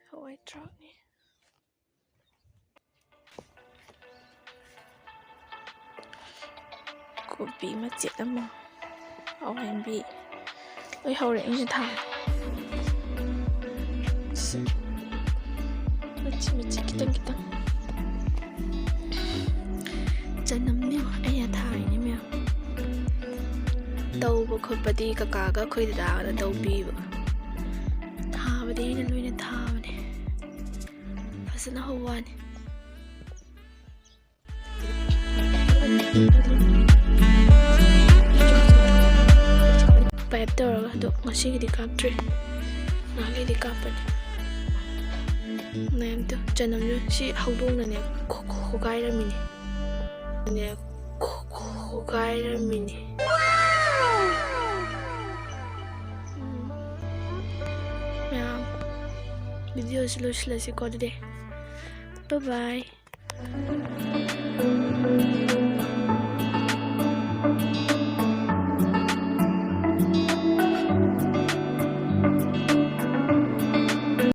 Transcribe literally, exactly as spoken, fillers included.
ꯍꯋꯥꯏ ꯊ꯭ꯔꯥꯛꯅꯤ꯫ ꯀꯣꯕꯤ ꯃꯆꯦꯠ ꯑꯃ, ꯍꯋꯥꯏꯕꯤ ꯂꯣꯏ ꯍꯧꯔꯦ ꯑꯩꯅ ꯊꯥꯕ꯫ ꯁꯤ ꯃꯆꯤ ꯃꯆꯤ ꯈꯤꯇꯪ ꯈꯤꯇꯪ꯫ ꯆꯅꯝꯅꯦ ꯑꯩꯅ ꯊꯥꯔꯤꯅꯦ ꯃꯌꯥꯝ꯫ ꯇꯧꯕ ꯈꯣꯠꯄꯗꯤ ꯀꯀꯥꯒ ꯑꯩꯈꯣꯏ ꯗꯗꯥꯒꯅ ꯇꯧꯕꯤꯕ꯫ ꯊꯥꯕꯗꯤ ꯑꯩꯅ ꯂꯣꯏꯅ ꯊꯥꯕꯅꯦ꯫ ꯐꯖꯅ ꯍꯧꯕ ꯋꯥꯅꯤ꯫ ꯄꯥꯏꯞ ꯇꯧꯔꯒ ꯑꯗꯣ ꯉꯁꯤꯒꯤꯗꯤ ꯀꯥꯞꯇ꯭ꯔꯤ꯫ ꯉꯥꯏꯍꯥꯛ ꯂꯩꯗꯤ ꯀꯥꯞꯄꯅꯤ꯫ ꯃꯌꯥꯝꯗꯣ ꯆꯅꯝꯗꯣ ꯁꯤ ꯍꯧꯗꯣꯡꯅꯅꯦ ꯈꯣ-, ꯈꯣ-, ꯈꯣꯒꯥꯏꯔꯝꯃꯤꯅꯦ꯫ ꯅꯦ ꯈꯣ-, ꯈꯣ-, ꯈꯣꯒꯥꯏꯔꯝꯃꯤꯅꯦ꯫ ꯎꯝ꯫ ꯃꯌꯥꯝ, video ꯁꯤ ꯂꯣꯏꯁꯤꯜꯂꯁꯤꯀꯣ ꯑꯗꯨꯗꯤ꯫ Bye bye꯫